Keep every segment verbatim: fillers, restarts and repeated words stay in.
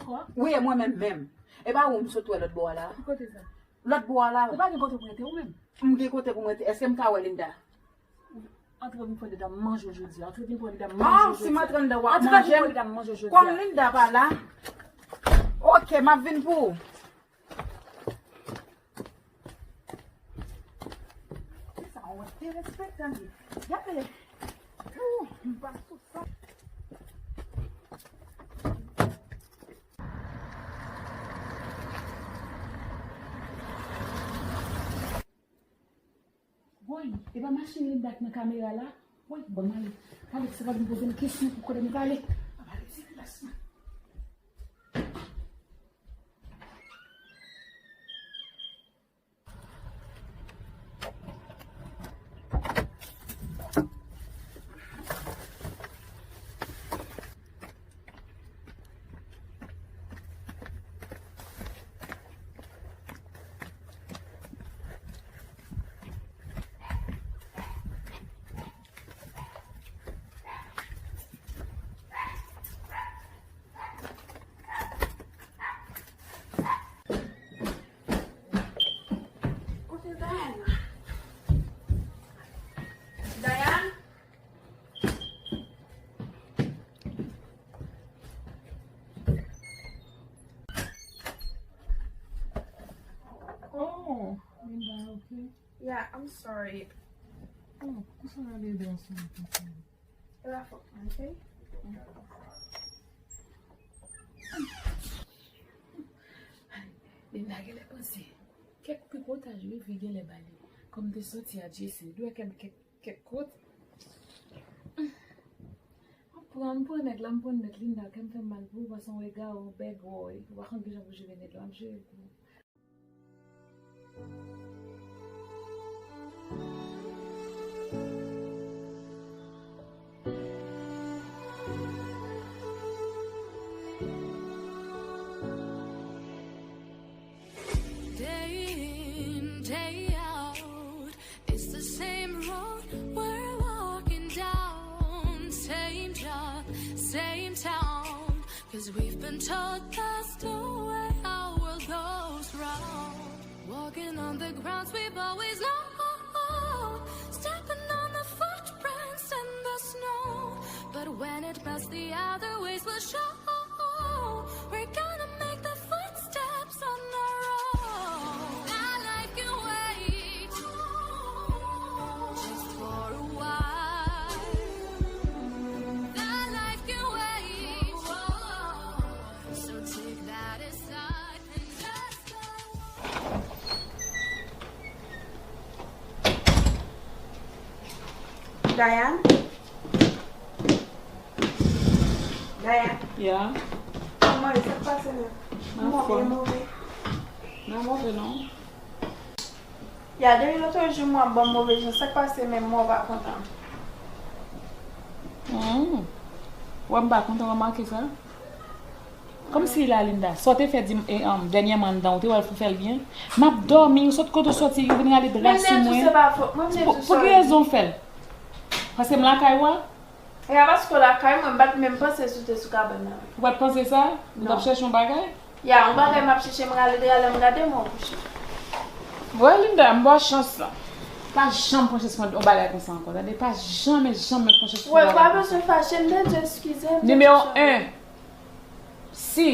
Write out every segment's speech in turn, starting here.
Wi, e mwen menm menm. E pa ou m sot wè lòt bò a la? Ki kote sa? Lòt bò a la. Ou pa gen kote pou rete ou menm? M gen kote pou m rete. Èske m ka wè Linda? Antre vin fè Linda manje w jodi a. Antre vin fè Linda manje w jodi a. Ah, si m antre anndan w ap manje m. Kòm Linda pa la. Ok, m ap vin pou ou. Sa yon derespektan li. Gade. Ou, m pa sou sa. Woy, e pa machin Linda k nan kamera la? Woy, ban m ale. Alex va vin poze m kesyon pou kote m prale. Ban m ale, ti plas mwen. Kote Dayana? Dayana? Oh, Linda, ok. Yeah, I'm sorry. Oh, kisa w ale dèyè sou mwen konsa? E pa fòt mwen, ok? Linda genlè panse kèk tripotaj wi, vi genlè ba li. Kòm te soti a Jesse, dwe kèm kèk, kèk kout. M pran, m pran nèg la, m pran nèt Linda, kè m fè m mal pou ou, paske yon rega ou bèg ou, ou pa konn kijan pou jere nèt la, m ap jere l pou ou. Day in, day out, it's the same road we're walking down, same job, same town. 'Cause we've been told that's the way our world goes round. Walking on the grounds we've always known, stepping on the footprints in the snow. But when it melts, the other ways will show. We're gonna make the footsteps on our own. That life can wait, just for a while. That life can wait. So take that aside and just go on. Dayana? Dayana? Yeah. Kòman e? Sa k pase menm? Mwen move, move. Mwen move non. Ya, depi lòt jou m wè w ap ban m move jan, sa k pase menm, mwen w pa kontan? Hmm. Wè m pa kontan, w remake sa? Kòmsi la, Linda, sa w te fè di m, e, um, dènyèman anndan, ou te wè l pou fè l byen? M ap dòmi, ou sot kote w soti, ou vin rale dra sou mwen. Pou, pou ki rezon w fè l? Paske m lakay ou a? E a paske w lakay mwen, m pa t menm panse si w te sou kabann nan. Ou pa t panse sa? Ou t ap chèche yon bagay? Ya, yon bagay m ap chèche, m rale dra, lè m gade m wè w kouche. Wè, Linda, m ba w chans lan. Pa janm pran chans pou yon bagay konsa ankò, tande? Pa janm, janm pran chans pou yon bagay konsa. Wè, ou pa bezwen fache, m te di w eskize, m te di w sòri. Nimewo en. Si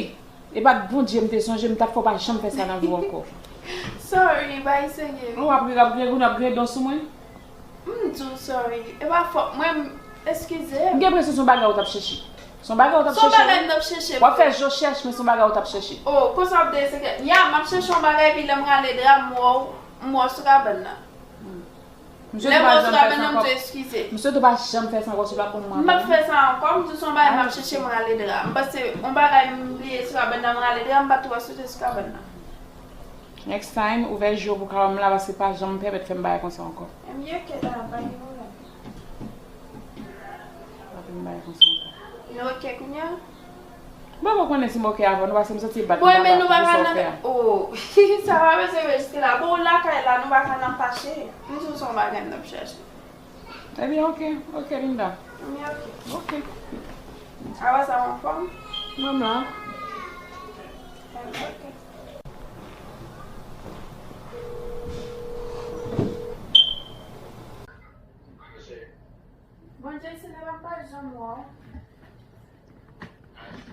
e pa t Bondye m te sonje, m t ap fè w pa janm fè sa nan vi w ankò. Sorry, bay serye. Ou ap ri, ap ri, ou ap gredon sou mwen? M di w sorry. E pa fòt mwen, eskize m. M gen enpresyon se yon bagay ou t ap chèche. Se yon bagay ou t ap chèche. Se yon bagay m t ap chèche. W ap fè je w chèche, men se yon bagay ou t ap chèche. Oh, konsa w ap desekre. Ya, m ap chèche yon bagay, epi lè m rale dra, m wè w, m wè w sou kabann nan. Hmm. Lè m wè w sou kabann nan, m di w eskize. Misye tou pa janm fè sa ankò, se pa pou mwen. M p ap fè sa ankò, m di w se yon bagay m ap chèche, m rale dra. M panse yon bagay m bliye sou kabann nan, m rale dra, m pa t wè w soti sou kabann nan. Next time, ouvè je w pou kabann la, paske pa janm pèmèt fè m bagay konsa ankò. Ebyen, ok, pa gen pwoblèm. Pa fè m bagay konsa ankò. Nou ok kounye a? Bon, mwen konnen si m ok avan nou, paske m santi bat m pa la pou sa w fè a. Oh, sa pa bezwen rive jiske la. Bon, w lakay la, nou pa ka nan fache. M di w se yon bagay m t ap chèche. Ebyen, ok, ok, Linda. Ebyen, ok. Ok. Apa sa, w anfòm? Mwen m la. Bon, Jason, epa m pa janm wè w.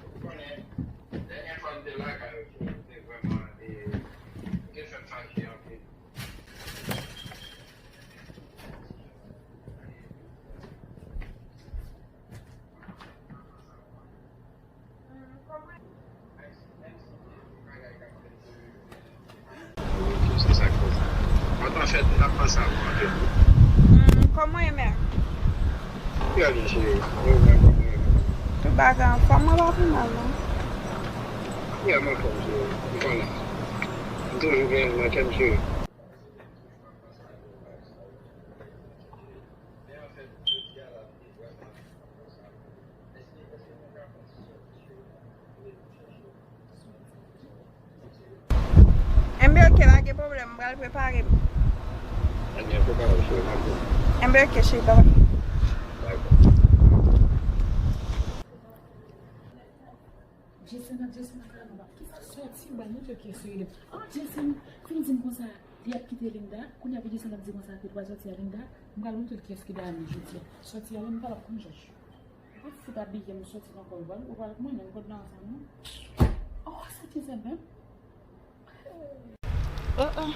Ou konnen, dènyè fwa m te lakay ou, ou te vrèman, e, ou te fè m fache anpil. Se sa k fè sa. Mwen panse n ap panse a ou anpil. Hmm, kòman w ye, mè? Byen, cheri. Mwen menm, kòman w ye? Tout bagay anfòm, mwen pa pi mal, non. Byen, mwen anfòm, cheri. Ou konnen. M toujou gen nan kè m, cheri. Enben, oke, pa gen pwoblèm, m pral prepare m. Enben, oke, cheri, babay. Jason ap, Jason ap la, non, ki sa sòti, ba nou te kè sou li. Ah, Jason fin di m konsa, li ap kite Linda, kounye a pou Jason ap di konsa ke li pral sòti a Linda, m pral montre l kiyès ki Dani jodi a. Sòti a la, m pa t ap konn jòj. Ou fout abiye m sòti nan kò, ou pral, ou pral mwen menm kòd nan sa, non? Oh, sa ki sa menm? Oh, oh.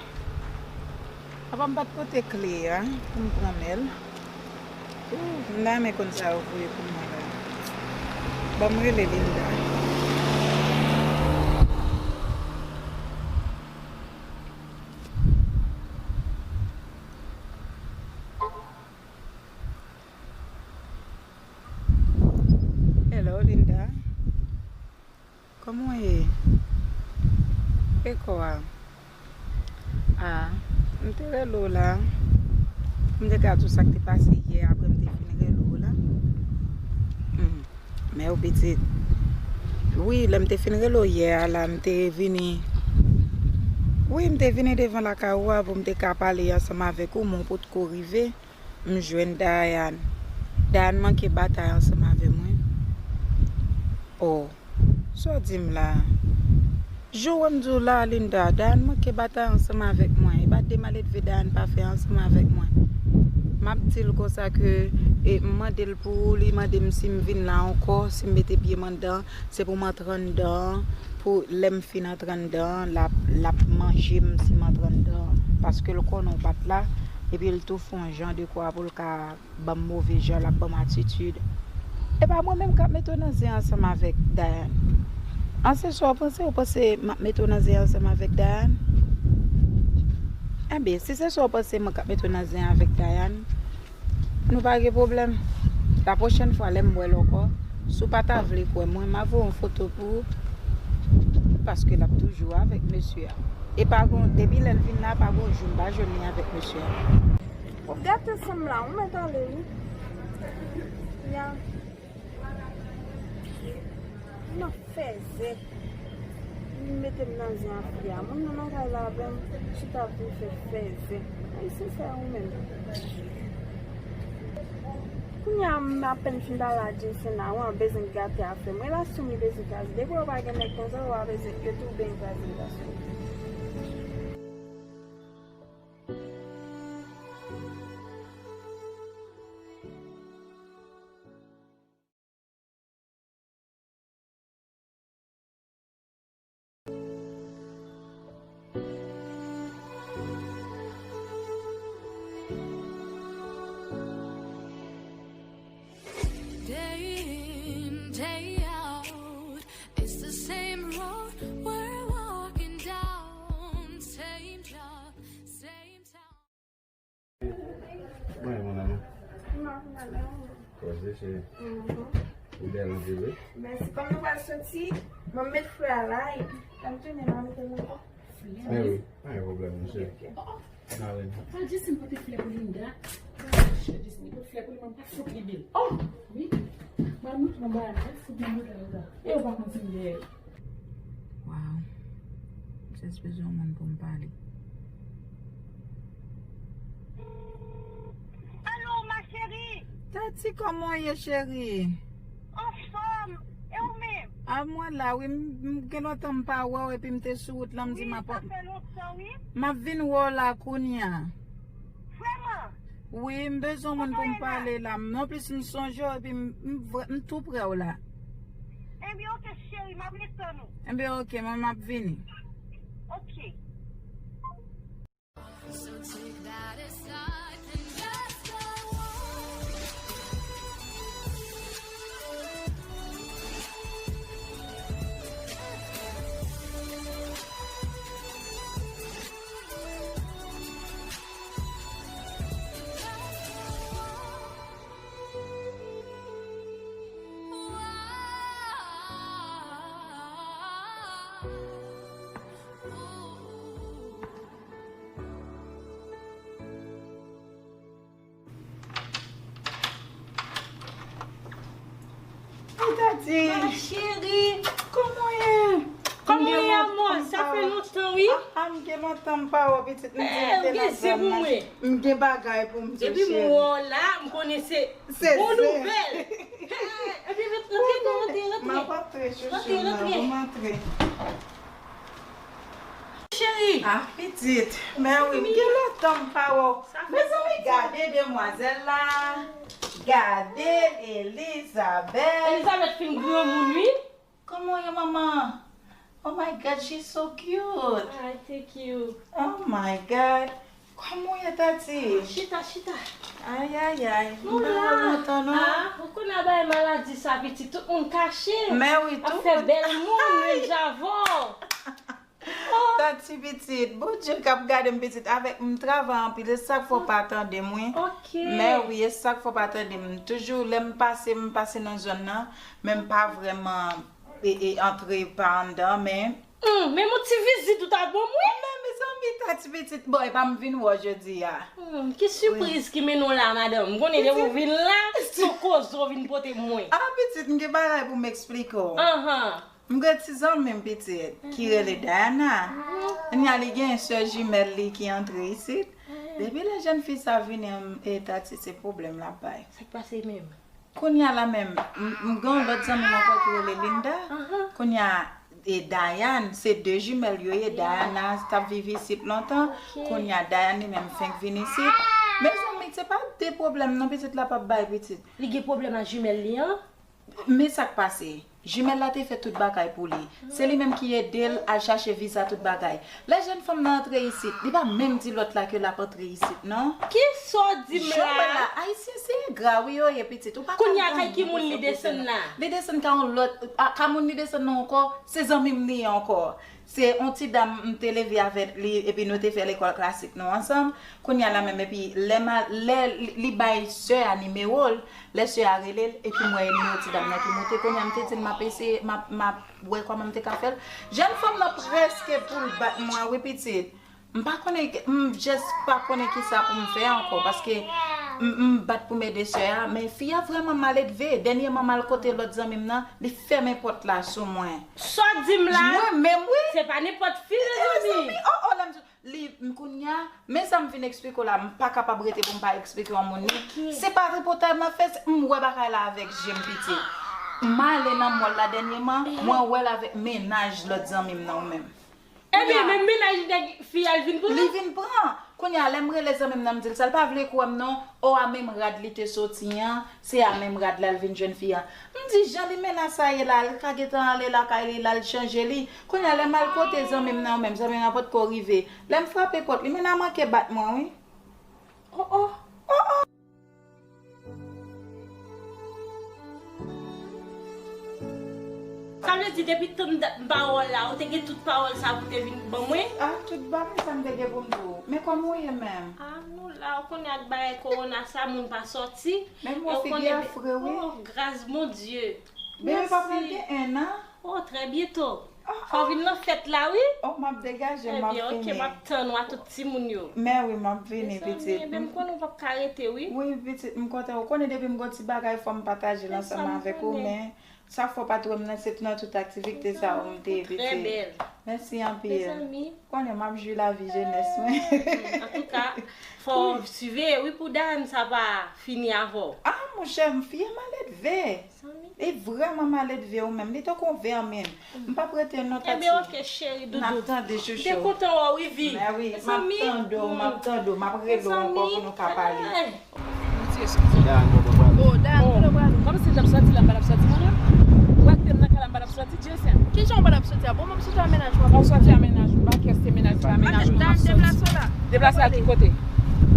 Papa m pa t pote kle a pou m pran men l. Ooh, m ta renmen konn sa yo voye pou mwen la. Ban m rele Linda. Hello, Linda. Kòman w ye? E kò a? A, m te rele w la. M te ka di w sa k te pase yè, apre m te fin rele w la. Hmm. Men w pitit. Wi, lè m te fin rele w yè a la, m te vini. Wi, m te vini devan lakay ou a pou m te ka pale ansanm avèk ou, men w potko rive. M jwenn Dayan. Dayan manke batay ansanm avè mwen. Oh, sa w di m la? Jou wè m di w la, Linda, Dayan manke batay ansanm avèk mwen. E pa de maledve Dayan pa fè ansanm avèk mwen. M ap di l konsa ke, e, m mande l pou ou, li mande m si m vin la ankò, si m mete pye m anndan, se pou m antre anndan, pou lè m fin antre anndan, l ap, l ap manje m si m antre anndan. Paske l konnen w pa t la, epi l tou fè yon jan de kwa pou l ka ban m move jan, l ap ban m atitid. E pa mwen menm k ap mete w nan zen ansanm avèk Dayan. An se sa w panse, w panse m ap mete w nan zen ansanm avèk Dayan? Enben, si se sa w panse mwen k ap mete w nan zen avèk Dayan, nou pa gen pwoblèm. La pwochèn fwa lè m wè l ankò, si w pa ta vle kwè mwen, m a voye yon foto pou ou, paske l ap toujou avèk mesye a. E pa gon, depi lè l vin la, pa gon jou m pa jwenn li avèk mesye a. Ou gate san m la, ou mèt ale wi. Ya. Nan fèzè. Li mete m nan zen a fi a. Moun nan nan kay la avè m, chita ap vin fè fèzè. Ay, sensè ou menm. Kounye a m apèn fin pale a Jason la, ou an bezwen gate afè m. Relasyon m li bezwen kraze. Depi w pa gen nèg konsa, w a bezwen, yo tou bezwen kraze relasyon m. Day in, day out, it's the same road we're walking down, same job, same town. Mwen, mon amour. Poze, cheri. Mhm. Ou bèl anpil, wi. Mèsi. Kòm nou pral soti, mwen met flè a la, epi lè m tounen, mwen mete l ankò. Flè? Mè wi, pa gen pwoblèm, mon cheri. Ok, ok. N ale. Pa Jason pote flè pou Linda. Jason pote flè pou li, mwen pa fout li bil. Oh! Wi. Mwen mwen pran bagay, mwen fout nan bouda, bouda. E yo pa kontinye. Wow. M jis bezwen yon moun pou m pale. Alo, ma chérie. Tati, kòman w ye, cheri? Anfòm. E ou menm? A, mwen la, wi, m, m gen lontan m pa wè w, epi m te sou wout lan, m di m ap, sa fè lontan, wi. M ap vin wè w la kounye a. Vrèman? Wi, m bezwen moun pou m pale la. M, anplis, m sonje w, epi m, m vre-, m tou prè w la. Ebyen, oke, cheri, m ap ret tann ou. Ebyen, oke, mwen, m ap vini. Oke. So take that as life and just go on. Hey, Tati. Ma chérie. Kòman w ye? Kòman w ye, amò? Sa fè lontan, wi. Ah, ah, m gen lontan m pa wè w, pitit. M di m te nan zòn nan. M gen bagay pou m di w, cheri. Depi m wè w la, m konnen se bon nouvèl. Hey, epi rantre, rantre, rantre. M ap rantre, chouchou m nan. Rantre, rantre. Cheri. Ah, pitit. Men wi, m gen lontan m pa wè w. Mezanmi, gade demwazèl la. Gade Elizabeth. Elizabeth fin granmoun, wi. Kòman w ye, manman? Oh my God, she's so cute. Ay, thank you. Oh my God. Kòman w ye, Tati? Chita, chita. Ay, ay, ay. M pa wè w lontan, non. Ah, ou konnen bagay maladi sa, pitit. Tout moun kache. Men wi, tout moun. Ap fè bèl moun, menm jan avè w. Tati pitit, Bondye k ap gade m pitit, avèk m travay anpil, e sa k fè w pa tande m wi. Ok. Men wi, e sa k fè w pa tande m. Toujou, lè m pase, m pase nan zòn nan, men m pa vrèman e, e, antre pa anndan, men. Hmm, men yon ti vizit ou ta ban mwen. Men mezanmi, Tati pitit, bon, e pa m vin wè w jodi a. Hmm, ki sipriz ki mennen w la, madanm? M konnen depi w vin la, se yon koze w vin pote mwen. Ah, pitit, m gen bagay pou m eksplike w. Anhan. M gen ti zanmi m pitit ki rele Diana. Kounye a li gen sè jimèl li ki antre isit. Depi lè jèn fi sa vini, e Tati, se pwoblèm l ap bay. Sa k pase menm? Kounye a la menm, m, m gen yon lòt zanmi m ankò ki rele Linda. Kounye a, e Diane, se de jimèl yo ye. Diana t ap viv isit lontan. Kounye a, Diane li menm fenk vin isit. Mezanmi, se pa de pwoblèm non, pitit la p ap bay pitit. Li gen pwoblèm ak jimèl li an? Men sa k pase. Jimèl la te fè tout bagay pou li. Se li menm ki ede l al chache viza, tout bagay. Lè jèn fanm nan antre isit, li pa menm di lòt la ke l ap antre isit, non. Kisa w di m la? Jimèl la, Ayisyen se engra wi yo ye, pitit. Ou pa ka konn moun ki desann la. Li desann ka yon lòt, a, ka moun li desann nan ankò, se zanmi m li ye ankò. Se yon ti dam m te leve avèk li, epi nou te fè lekòl klasik nou ansanm. Kounye a la menm, epi lè m a, lè li, li bay sè a nimewo l, lè sè a rele l, epi m wè e nimewo ti dam nan ki moute. Kounye a m te di l m ap eseye, m ap, m ap wè kòman m te ka fè l. Jèn fanm nan prèske pou l bat mwen wi pitit. M pa konnen, m just pa konnen kisa pou m fè ankò, paske m, m bat pou m ede sè a, men fi a vrèman maledve. Dènyèman m al kote lòt zanmi m nan, li fèmen pòt la sou mwen. Sa w di m la? Mwen menm wi. Se pa nenpòt fi, mezanmi. Mezanmi, oh, oh, lè m di, li, m kounye a, men sa m vin eksplike w la, m pa kapab rete pou m pa eksplike yon moun li. Se pa tripotay m ap fè, se, m wè bagay la avèk je m pitit. M ale nan mòl la dènyèman, mwen wè l avèk mennaj lòt zanmi m nan menm. Ebyen, menm mennaj nèg fi a l vin pran? Li vin pran. Kounye a, lè m rele zanmi m nan, m di l sa, l pa vle kwè m non. O, a menm rad li te soti an, se a menm rad la l vin jwenn fi a. M di, jan li menas sa ye la, l ka gentan ale lakay li, l al chanje li. Kounye a, lè m al kote zanmi m nan menm, zanmi m nan potko rive. Lè m frape pòt li, men l manke bat mwen, wi. Oh, oh. Oh, oh. Sa vle di, depi tan m pa wè w la, ou te gen tout pawòl sa pou te vin ban mwen? Ah, tout bagay sa m te gen pou m di w. Men kòman w ye menm? Ah, nou la, ou konnen ak bagay kowona sa, moun pa sòti. Men mwen figi a fre, wi. Oh, gras Bondye. Bebe pa pral gen en an? Oh, trè byento. Fò w vin nan fèt la, wi. Oh, m ap degaje, m ap vini. Ebyen, oke, m ap tann ou a tout timoun yo. Men wi, m ap vini, pitit. Ebyen, m konnen w p ap ka rete, wi. Wi, pitit, m kontan. Ou konnen depi m gon ti bagay, fò m pataje l ansanm avèk ou, men Sa fò pa twò m nan, se nan tout aktivite sa yo m te ye piti. Trè bèl. Mèsi anpil. Mezanmi. Konnen m ap jwi lavi jenès mwen. Antouka, fò w siveye wi pou Dayane sa pa fini avè w. Ah, monchè, m fi a maledve. Li vrèman maledve ou menm. Li tankou yon vèmin. M p ap rete non, Tati. Ebyen, oke, cheri, doudou. N ap tande, chouchou. M te kontan wè w wi, Vi. Mezanmi. M ap tande w, m ap tande w. M ap rele w ankò pou nou ka pale. Mezanmi. Hey. Monchè, eskize. Dayane, bon, bon, bon. Oh, Dayane, kote w prale? Kòmsi l t ap sòti la, m pa t ap sòti mwen menm. Ou pa kite m nan kay la, m pa t ap sòti, Jason. Kijan w pa t ap sòti a? Bon, m ap sòti a mennaj mwen. W ap sòti a mennaj ou. Pa kèste mennaj la, mennaj ou. Dayane, deplase w la. Deplase al ki kote?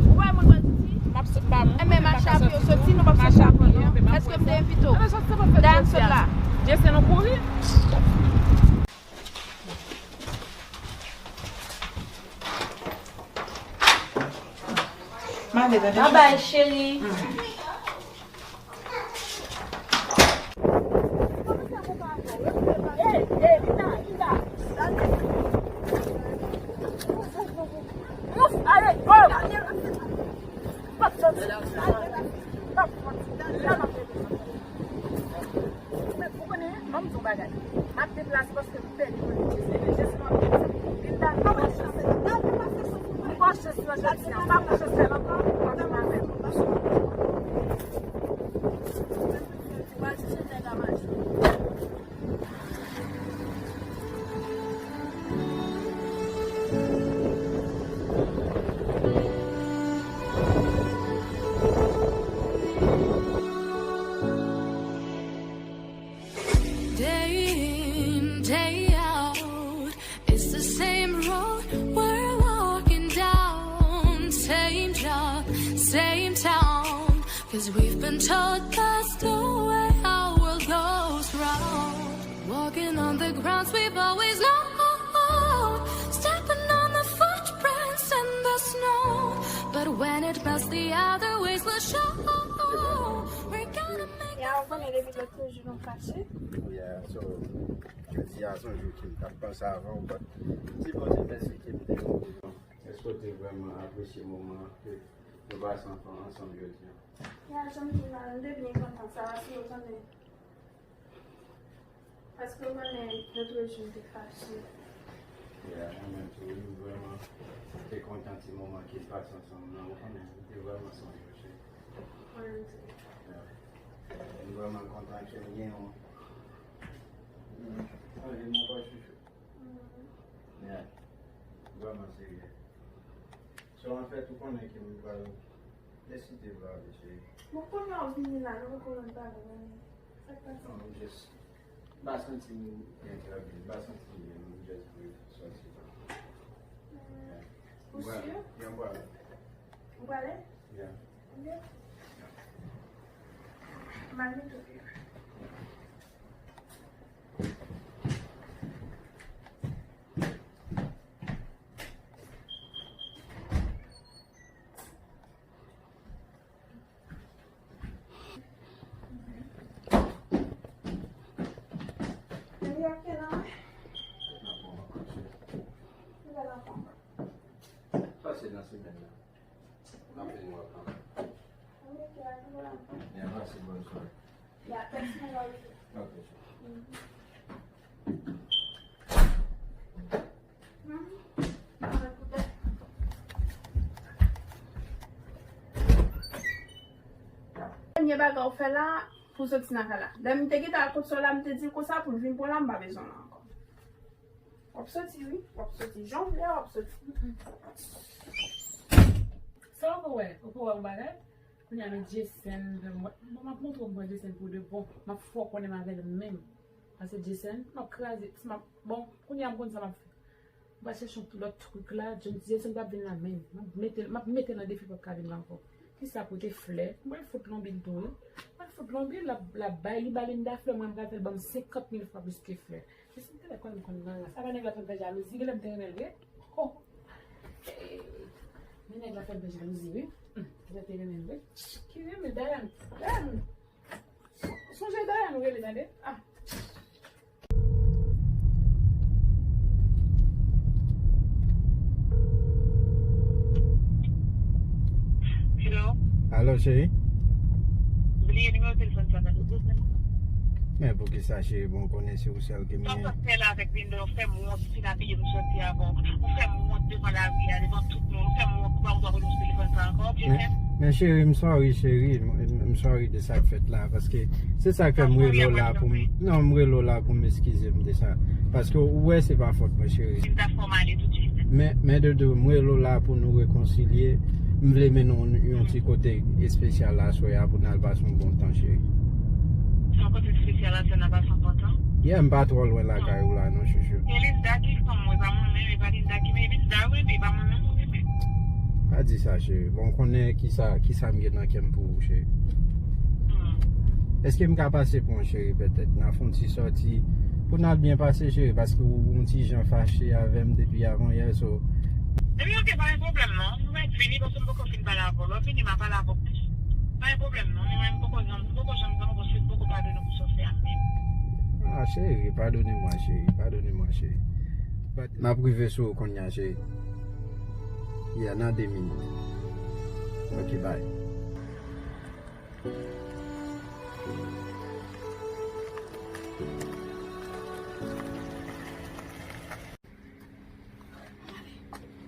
Ou pa wè moun pral sòti? M ap sòti, m pa, m pa ka sòti tou. Enben, mache a pye w sòti, nou p ap sòti a pye. Èske m te envite w? Dayane, sòt la. Jason, nou kouri. Mande, tande. Babay, cheri. Men ou konnen, ban m di w bagay. M ap deplase paske m pè di mwen vin jese. Jese m ap vin. Vin la, m pa pran chans. M pran chans lan jodi a. M pa pran chans lan ankò. M ap vin avè m. M pral chèche nèg a mache. Day in, day out, it's the same road we're walking down, same job, same town. 'Cause we've been told that's the way our world goes round. Walking on the grounds we've always known, stepping on the footprints in the snow. But when it melts the other ways will show. We're gonna make it. Ya, ou konnen depi lòt jou nou fache. Yeah, so, jodi a se yon jou ke m t ap panse avan w, but di Bondye mèsi ke m te rive. Èske w te vrèman apresye moman ke nou pase ansanm, ansanm jodi a? Ya, jan m di w la, m te byen kontan sa, paske w konnen. Paske w konnen, lòt jou m te fache. Yeah, mwen menm tou, m vrèman te kontan ti moman ke n pase ansanm nan, ou konnen, m te vrèman sonje w, cheri. Mwen menm tou. Yeah. M vrèman kontan ke m gen w. Mm. Ale, mon pa chouchou. Mm. Yeah. Vrèman serye. So, anfèt, ou konnen ke m pral deside pale, cheri. Bon, kounye a w vini la, nou poko konn pale, men sa k pase? Non, m just, m pa santi m byen trè byen, m pa santi m byen, m just vle sòti. Hmm. Yeah. Ou si? Yeah, m prale. Ou prale? Yeah. Ok. Yeah. M al mete w deyò. Pase nan semèn nan. N ap vin wè w kanmenm. Byen, pase bòn sware. Ok, cheri. Dènye bagay ou fè la, pou soti nan kay la. Lè m te gentan al kot sè w la, m te di l konsa pou l vin pran w la, m pa bezwen w la ankò. W ap soti, wi. W ap soti. Jan w vle a, w ap soti. Sa w poko wè? Ou poko wè yon bagay? Kounye a, men Jason, bon, m ap montre w mwen Jason pou de bon. M ap fè w konnen m avè l menm. Paske Jason, m ap kraze, m ap, bon, kounye a, m konn sa m ap fè. M pral chèche yon lòt trik la, Jason p ap vin la menm. M ap mete, m ap mete l nan defi, l p ap ka vin la ankò. Kisa kote flè? M pral fout lonbi l tou, wi. M pral fout lonbi l, l ap, l ap bay li, ba Linda flè, mwen, m pral fè l ban m senkant mil fwa plis ke flè. Jason te lè konn, konn nan rans. Apa nèg la fè m fè jalouzi, genlè m te renmen l vre. Oh! Men nèg la fè m fè jalouzi, wi. Hmm, genlè te renmen l vre. Ki renmen Dayane? Dayane! Sonje Dayane ou rele, tande? Ah! Hello? Alo, cheri? Bliye nimewo telefòn sa, tande? Men poukisa, cheri, bon, ou konnen se ou sèl ke m genyen. Sa w t ap fè la avèk Linda, ou fè m wont, ou fin abiye m soti avè w. Ou fè m wont devan lari a, devan tout moun. Ou fè m wont, ou pa, ou pa pote m sou telefòn sa ankò, oke, frè m? Men, men cheri, m sorry, cheri. M, m, m sorry de sa k fèt la, paske se sa k fè m rele w la pou m, non, m rele w la pou m eskize m de sa. Paske ou wè se pa fòt mwen, cheri. Linda, fò m ale tousuit. Men, men Dodo, m rele w la pou nou rekonsilye. M vle mennen w yon ti kote espesyal aswè a pou n al pase yon bon tan, cheri. Se yon kote espesyal aswè n ap pase yon bon tan? Yeah, m pa twò lwen lakay ou la, non, chouchou. E Linda ki fanm mwen, e pa mwen menm, e pa Linda ki, men Linda ou renmen, e pa mwen menm ou renmen. Pa di sa, cheri. Bon, m konnen kisa, kisa m gen nan kè m pou ou, cheri. Hmm. Èske m ka pase pran w, cheri, petèt? N a fè yon ti sòti pou n al byen pase, cheri, paske ou, ou yon ti jan fache avè m depi avan yè, so. Ebyen, oke, pa gen pwoblèm, non. Mwen vini, paske m poko fin pale avè w. Lè w vini, m a pale avè w plis. Pa gen pwoblèm, non. Men mwen, m poko janm, m poko janm, m poko, m poko padone w pou sa w fè a menm. Ah, cheri, padone mwen, cheri. Padone mwen, cheri. But m ap rive sou ou kounye a, cheri. Yeah, nan de minit. Ok, bye.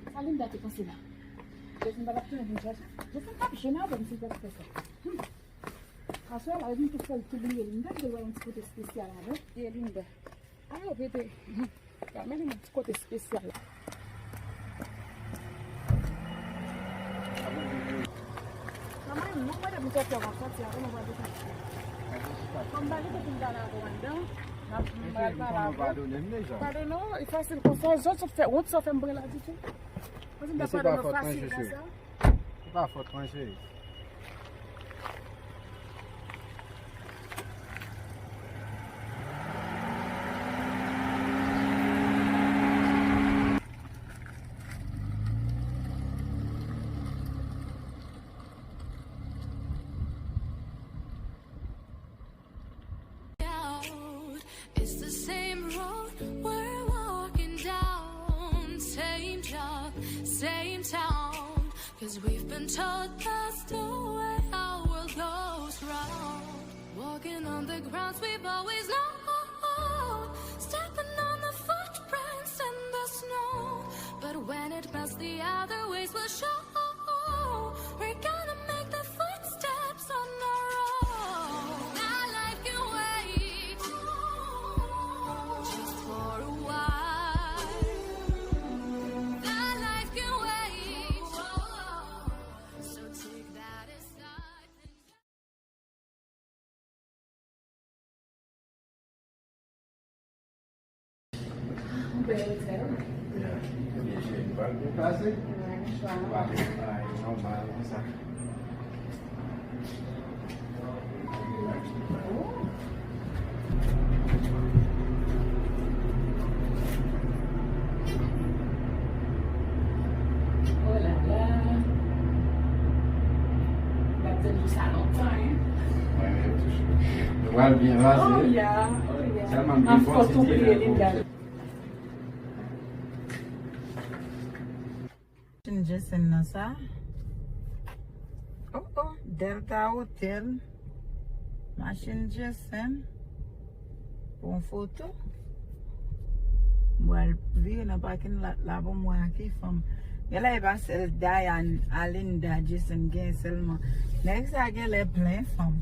Sa Linda te panse la? Jason pa t ap tounen vin chache. Jason t ap jwenn avè m si l pa t fè sa. Hmm. Aswè la, yo vin tout fè l tou bliye Linda, m te wè yon ti kote espesyal avè l. Ye Linda. A yo pete. Ka mennen mwen ti kote espesyal. Manman, non, mwen depi sòti avan sòti, avan nou va desann. Kòm bagay te fin pale avè w anndan, m ap, m pral pale avè w. Padone w, e fasil konsa, zòt sot fè wont sa w fè m pran la ditou. Mwen di m ta padone w fasil konsa. Se pa fòt mwen, cheri. Out. It's the same road we're walking down, same job, same town. 'Cause we've been told that's the way our world goes round. Walking on the grounds we've always known, stepping on the footprints in the snow. But when it melts, the other ways will show. We're gonna make the footsteps on our own. That life can wait, just for a while. That life can wait. So take that aside. Yon bèl otèl. Yeah. Ebyen, cheri, nou pral byen pase. Wi, bonchwa. Nou pral byen pase, nòmal, konsa. Oh. Oh la la. M ap tann jou sa lontan, hein. Mwen menm tou. Nou pral byen pase. Oh yeah, oh yeah. Sèlman m gen fòs tou priye Linda. Machin Jason nan sa. Oh, oh, Delta Hotel. Machin Jason. Pou yon foto. M pral vire nan pakin la, la pou m wè a ki fanm. Genlè e pa sèl Diane, Alinda, Jason gen sèlman. Nèg sa genlè plen fanm.